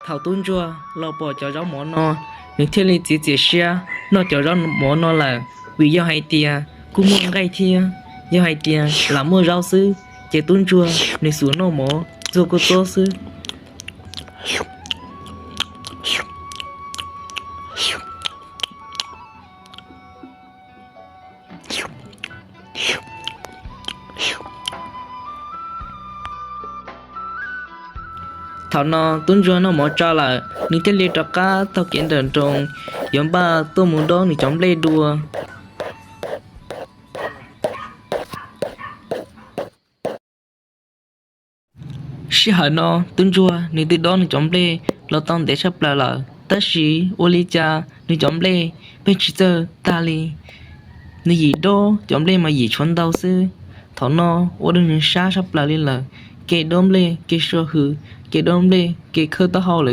Thaum tub ntsuag los pom cov zaub mov no, nws thiaj li txiav txim siab noj cov zaub mov no lawm, vim yog hais tias kuj muaj nqaij thiab, yog hais tias lam muaj zaub xwb ces tub ntsuag nws xum noj mov txog kuj txob xwb. Thaum no tub ntsuag noj mov tso lawm, nws thiaj li rov qab taug kev ntawm nroos, yuav npaj tuaj mus dob nws cov nplej dua. Sij hawm no tub ntsuag nws twb dob nws cov nplej los tau ntev tshaj plaws lawm, tab sis ua li cas nws cov nplej pheej tsis txawj tag li. Nws yim dob cov nplej mas yim tshuav ntau xwb. Thaum no ua rau nws sab tshaj plaws li lawm, kev dob nplej kev sua hwm, kev dob nplej kev khawb taub hau lawm.